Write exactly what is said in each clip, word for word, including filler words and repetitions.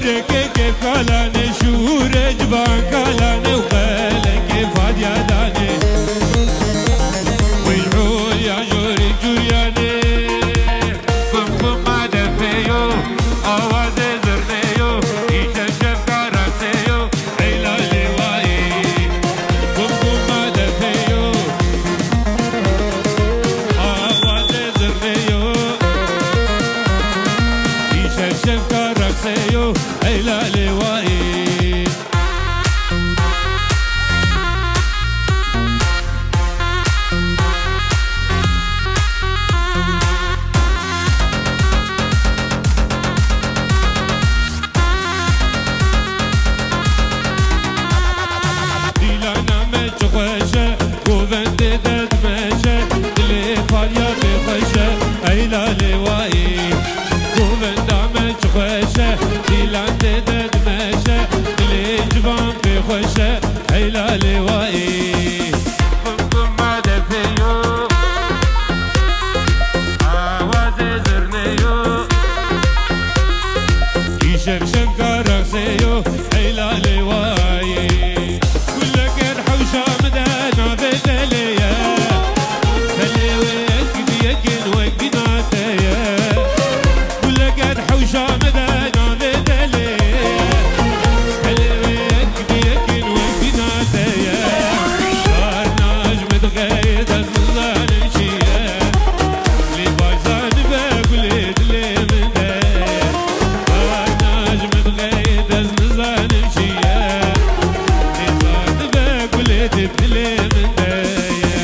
Tekeke kalanê şûre civan kalanê û qelekê fadya danê. Wî hûya jorî cuyanê. Qumquma defê yo, awazê zirnê yo, îşev şevka rexsê yo, eyla lêwayê. Qumquma defê yo, awazê zirnê yo, îşev şevka rexsê yo, eyla lêwayê. Dîlana me çi xweş e, govendê de dimeşe, dilê farya pê xweş e, eyla lêwayê. Govenda me çi xweş e, dîlan tê de dimeşe, dilê civan pê xweş e, eyla lêwayê. Qumquma defê yo, awazê zirnê yo, îşev şevka rexsê yo, eyla lêwayê. Gulek ger hewşa min de navê delê ye. Belê wê yek bi yekin wek bîna te ye. Gulek ger hewşa min de navê delê ye. Belê wê yek bi yekin wek bîna te ye. Karna ji min dixeyt ez nizanim çi ye. Lê baş zanibe gulê dilê min de ye. Karna ji min dixeyt ez nizanim çi ye. Lê zanibe gulê di dilê min de ye.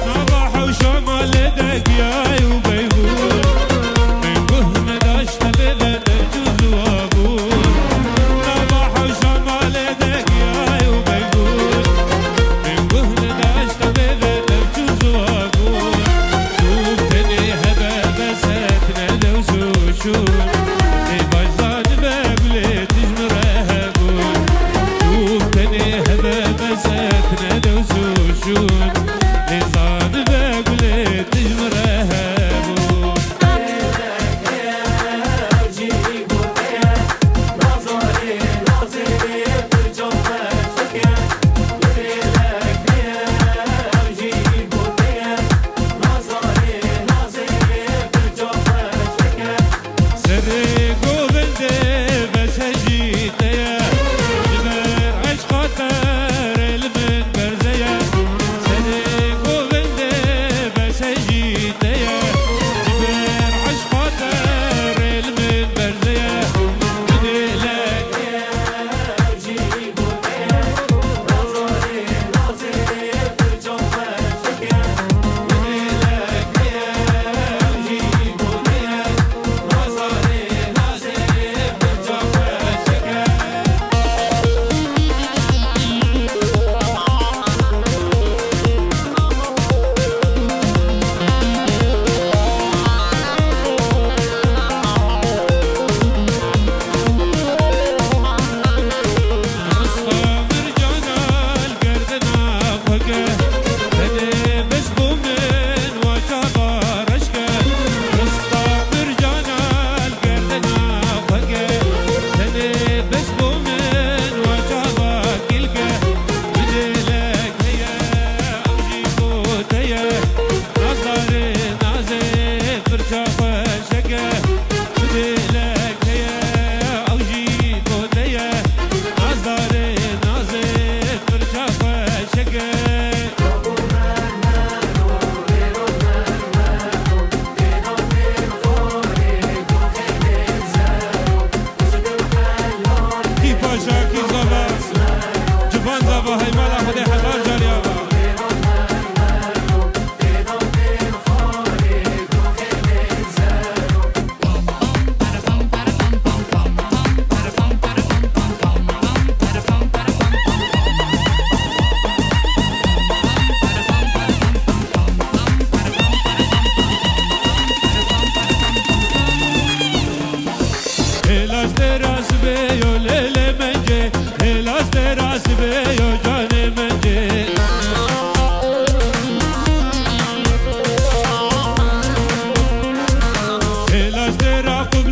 Nava hewşa malê de giyay û beybûn. Min guh nedaşt tevê ve tevcûz û abûn. Nava hewşa malê de giyay û beybûn. Min guh nedaşt tevê ve tevcûz û abûn. Çûk tenê hebe beset ne dews û şûn. Ê baş zanibe gulê tij min re hebûn. Çûk tenê hebe beset ne dews û şûn. Ê zanibe gulê tij min re hebûn. Serê govendê bes hejî te ye, ji ber eşqa te rê li min berze ye. Serê govendê bes hejî te ye, ji ber eşqa te rê li min berze ye. Min dilek Rista mircana li gerdena xwe ke, tenê bes bo min wa çava reş ke. Rista mircana li gerdena xwe ke, tenê bes bo min wa çava kîl ke. Min dilek heye, ew jî bo te ye. Nazdarê nazê pirça xweşeke, dilek heye, ew jî bo te ye. Nazdarê nazê pirça xweşeke. Kî paşa, kî zava, civan zava, heymala Xwedê hezar carî ava.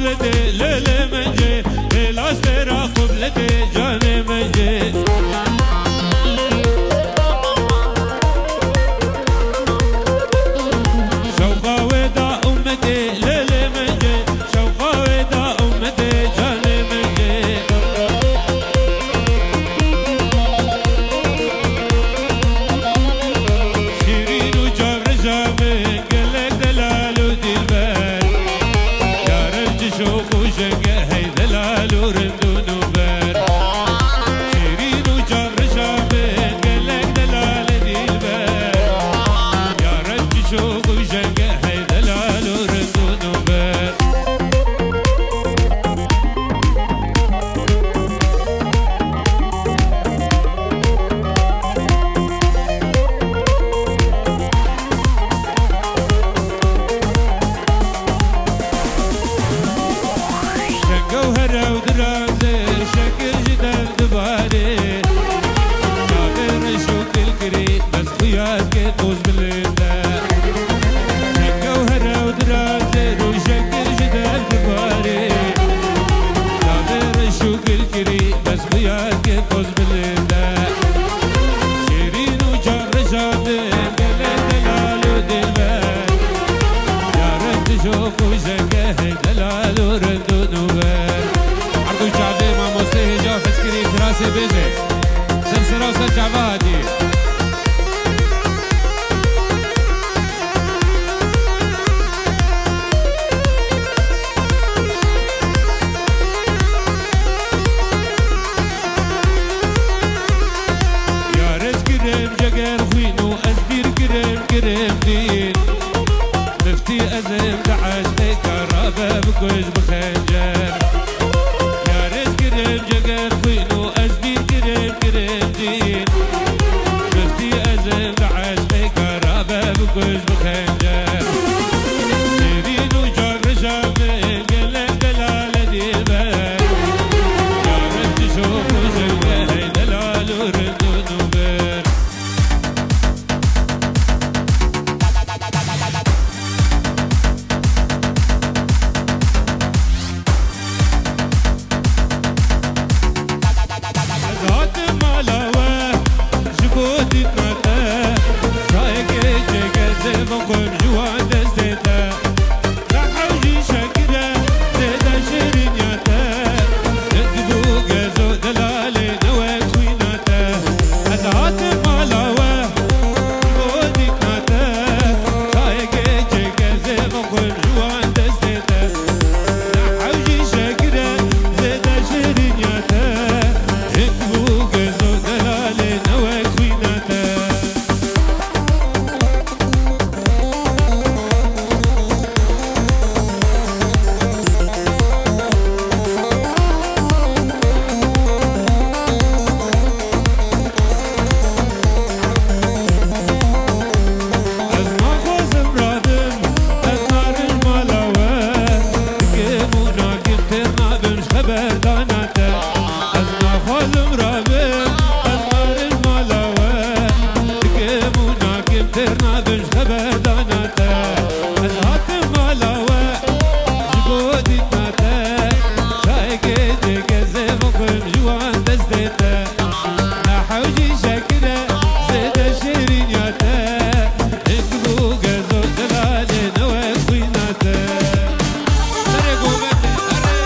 Qubletê lêlê min cê, pêlastera qubletê canê min cê. Şewqa wê da ummetê lêlê min cê, şewqa wê da ummetê canê min cê. Şîrîn û çavreja min gelek delal û dîlber. Yare çi şoq û jenge hey delal û rind û nûber. Şîrîn û çavreja min gelek delal û dîlber. Yare çi şoq û jenge hey delal û rind û nûber. Şengewhere û diraze, şekil ji dev dibarê. Çavê reş û kilkirî, bes xuya dike toz bilind e. Şengewhere û diraze, rûşekir ji dev dibarê. Çavê reş û kilkirî, bes xuya dike toz bilind e. Şêrîn û çavreja min gelek delal û dilber. Yare tu şoq û jenge hey delal û rind û nûber. Erd û çavê mamostê hêja fiskirî kirasê bêje. Ser sera ser çava hatî. Ya rêz kirim ceger xwîn û ez bîr kirim, kirim dîn. Miftî ez im di eşqê ka rabe bikuj bi xencer. Ya rêz kirim ceger xwîn û ez bîr kirim, kirim dîn. Miftî ez im di eşqê ka rabe bikuj bi xencer. Şêrîn û çavreja min gelek delal e dîlber. Ya rêz tu şoq û jenge hey delal û rind û nûber. Ez hatim mala we ji bo dîtina te. Çayekê çêke zêvin xwim ji wan destê te. Te hewcî şekire zêde şêrîniya te. Dik bû gezo delalê ne wek xwîna te. Ez hatim mala we ji bo dîtina te. Çayekê çêke zêvin xwim ji wan destê te. Ne hewcî şekire zêde şêrîniya te. Hik bû gezo delalê ne wek xwîna te. Ez naxwazim rabim, ez narin mala we. Dikim û nakim têr nabim ji xeberdana te. Ez naxwazim rabim, ez narin mala we. Dikim û nakim têr nabim ji xeberdana te. Ez hatim mala we, ji bo dîtina te. Çayekê çêke zêvin xwim ji wan destê te. Ne hewcî şekire zêde şêrîniya te. Hik bû gezo delalê ne wek xwîna te. Serê govendê, erê.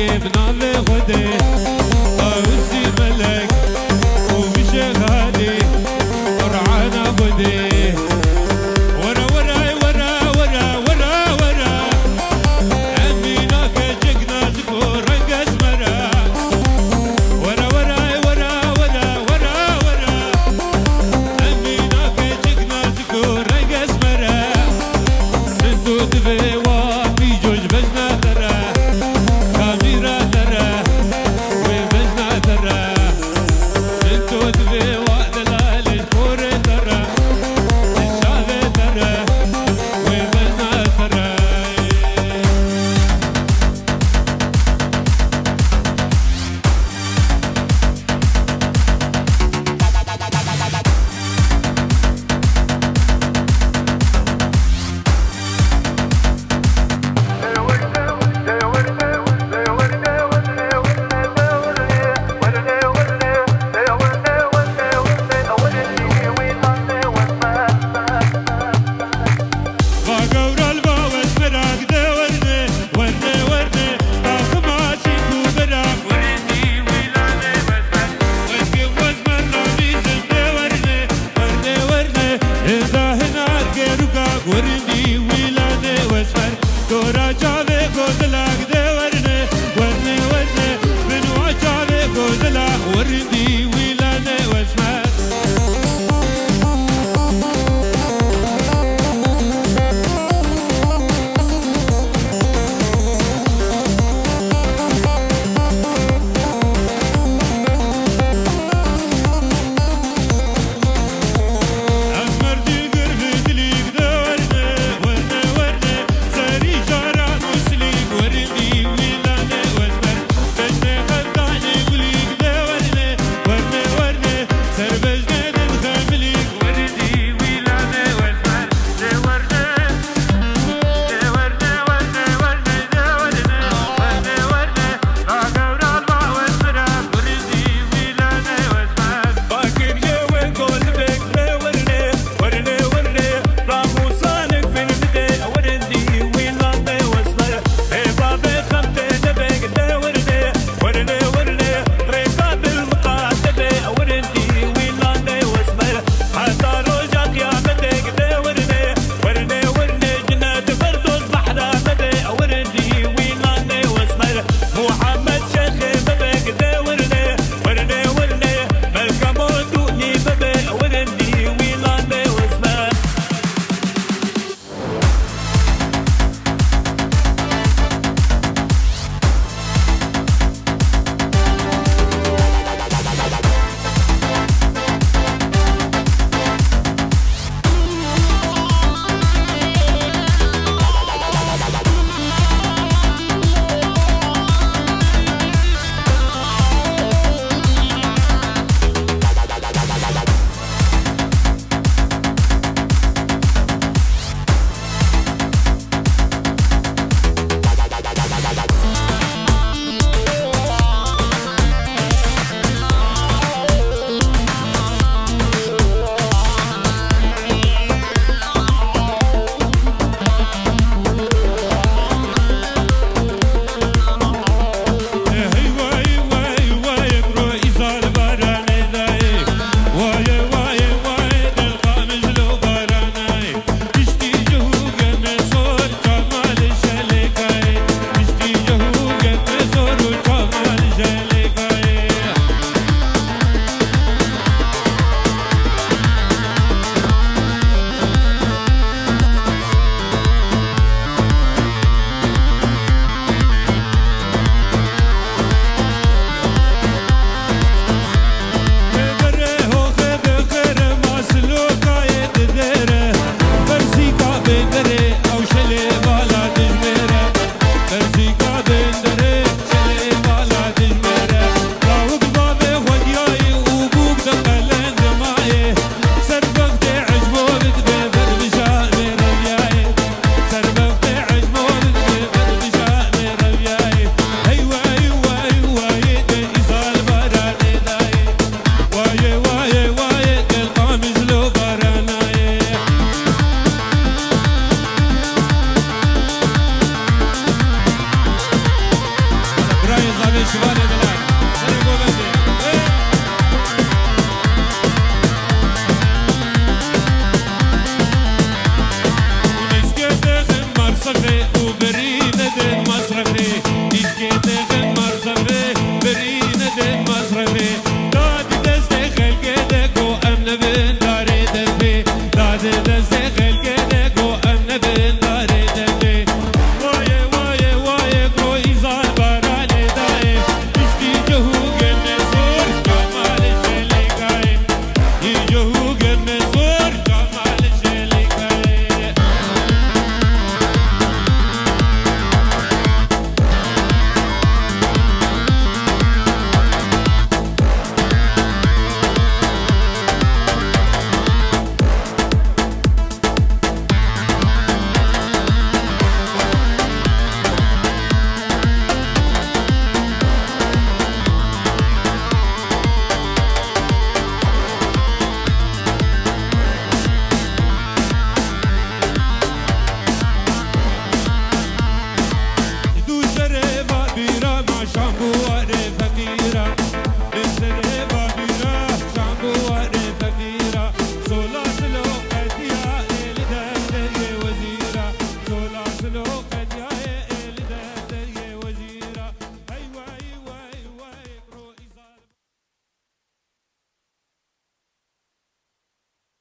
Bi navê Xwedê, Tawusî Melek û Mişê Xalî, Qur'ana Xwedê. Were, were, were, were, were, were. Emîna keçik nazik û reng esmer e. Were, were, were, were, were, were. Emîna keçik nazik û reng esmer e. Min tu divê wa pîco ji bejna te re. Kamîra te Ê